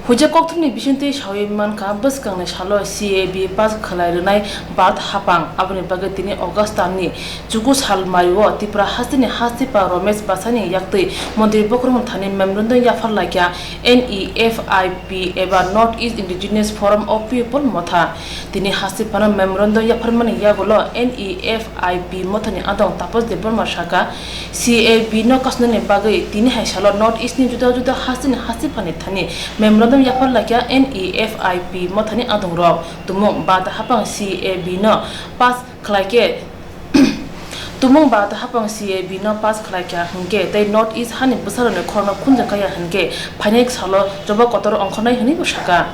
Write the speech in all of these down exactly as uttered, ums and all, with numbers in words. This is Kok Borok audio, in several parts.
Puja kokthumni bisingtwi sawi mankha, bwskangni salo C A B pass khlai rwnai Bharat haphang. Aboni bagwi tini August talni chuku sal maio Tripura hasteni hastipa Romesh Basani yaktwi montri bokhorokni thani memorandum yaphar laikha N E F I P eba North East Indigenous Forum of People motha. Tini hastiphano memorandum yapharmani yagulo N E F I P mothani adong Tapas Debbarma saka, C A B no kasnani bagwi tini hai salo North East ni juda juda hasteni hastiphani thani memorandum yaphar laikha N E F I P mothani adongrok. Tumung Bharat haphang C A B no pass khlaikhe, tumung Bharat haphang C A B no pass khlaikha hinkhe tei North East hani bwsarokni khorokno khunjakya hinkhe phainai salo choba kotor ongkhornai hwnwi bo saka.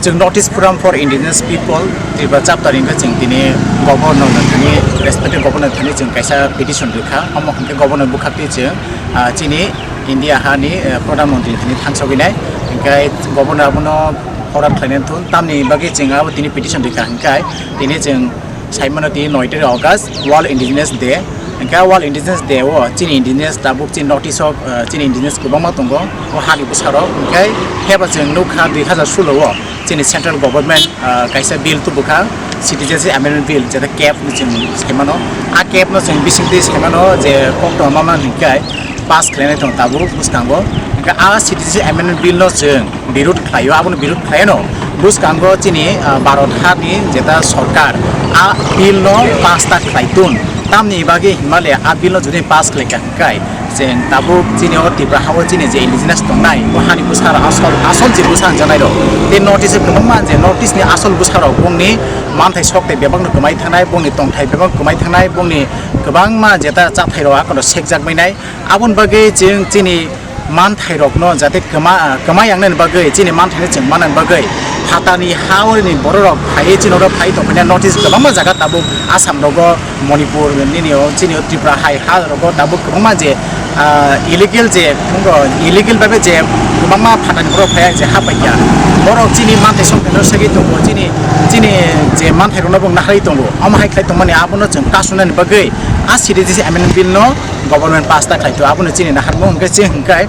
Chwng North East Forum for Indigenous People Tripura chapter hinkhe chwng tini governor no thani, respected governor thani chwng kaisa petition rwkha. Omo hinkhe governor bwkhaktwi chwng, ah, chini India hani, eh, Pradhan Mantri thani thansogwinai. Hinkhe governor abono order khlainai thun. Tamni bagwi chwng abo tini petition rwkha hinkhe tini chwng saimano tini noi tarik August World Indigenous Day. Hinkhe World Indigenous Day o chini indigenous tabuk chini North East o, eh, chini indigenous kwbangma tongo. O hani bwsarok hinkhe heba chwng nukha dui hazar solo o chini central government, ah, kaisa bill tubukha, Citizenship Amendment Bill, jeta cap no chwng saimano. A cap no chwng bisingtwi saimano je koktwma mama hinkhe pass khlainai tongo tabuk bwskango. Hinkhe a Citizenship Amendment Bill no chwng birud khlaio, abono birud khlaiano bwskango chini, ah, Bharat hani jeta sorkar a bill no pass ta khlai tun. Tamni bagwi hinmale a bill no jodi pass khlaikha hinkhe, chwng tabuk chini o Tripura ha o chini je indigenous tongnai, bo hani bwsarok asol, asol je bwsa hwnjaknai rok. Tei North East o kwbangma je North East ni asol bwsarok bongni manthai sok tei bebak no kwmai thangnai, bongni tongthai bebak kwmai thangnai, bongni kwbangma jeta chathai rok akhoro sekjak mainai. Aboni bagwi chwng chini manthai rokno jate kwma, kwmai yangnani bagwi, chini manthai no chwng mannani bagwi, phatani ha o ni borok rok phaiwi chini oro phai tongphina North East kwbangma jaga tabuk Assam rogo, Manipur, nini o, chini o Tripura hai ha rogo tabuk kwbangma je, ah, illegal je, illegal babe je kwbangma phatani borok phai je ha paikha. Borok chini manthai songkhe no segwi tongo, chini, chini je manthai rokno bo naharwi tongo. Omo hai khlai tongmani abono chwng kasunani bagwi a Citizenship Amendment Bill no government pass ta khlai to, abono chini naharmung hwnkhe chwng hwnkhe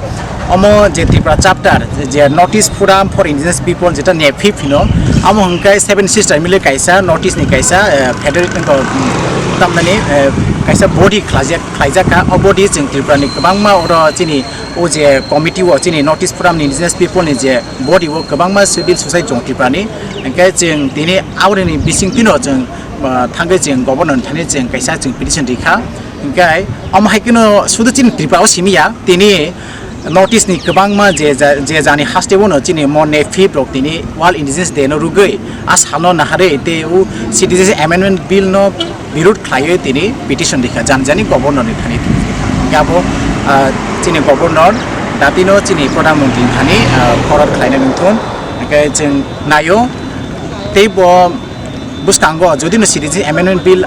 omo je Tripura chapter, je North East Forum for Indigenous People, jeta NEFIP hino, amo hwnkhe Seven Sister mile kaisa, North East ni kaisa, eh, federate, tamnani, eh, kaisa body khlaijak, khlaijak kha. O body chwng Tripura ni kwbangma oro chini o je committee o chini North East Forum ni Indigenous People ni je body o kwbangma civil society chwng Tripura ni, hwnkhe chwng tini aureni bising tino chwng, ah, thangwi chwng governor ni thani chwng kaisa chwng petition rikha. Hwnkhe omo hai kheno sudu chini Tripura o simi ya, tini North East ni kwbangma je ja-, je jani haste bono chini mo NEFIP rok tini World Indigenous Day no rwgwi a sal no naharwi tei o Citizenship Amendment Bill no birud khlaiwi tini petition rikha jani jani governor ni thani. Hwnkhe abo, ah, chini governor datino chini Pradhan Mantri ni thani, ah, forward khlainai nung thun. Hwnkhe chwng naio tei bo bwskango jodi no Citizenship Amendment Bill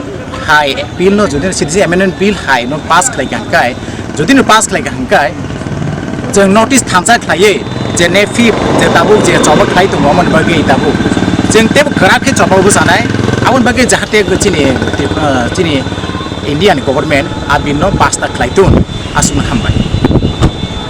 hai, bill no jodi no Citizenship Amendment Bill hai no pass khlai kha hwnkhe, jodi no pass khlai kha hwnkhe, chwng notice thansa khlaiwi je NEFIP je tabuk je choba khlai tongo, aboni bagwi tabuk chwng teibo kwrak khe choba bwchanai, aboni bagwi jahate chini, ah, chini India ni government a bill no pass ta khlai tun, aswk no hambai.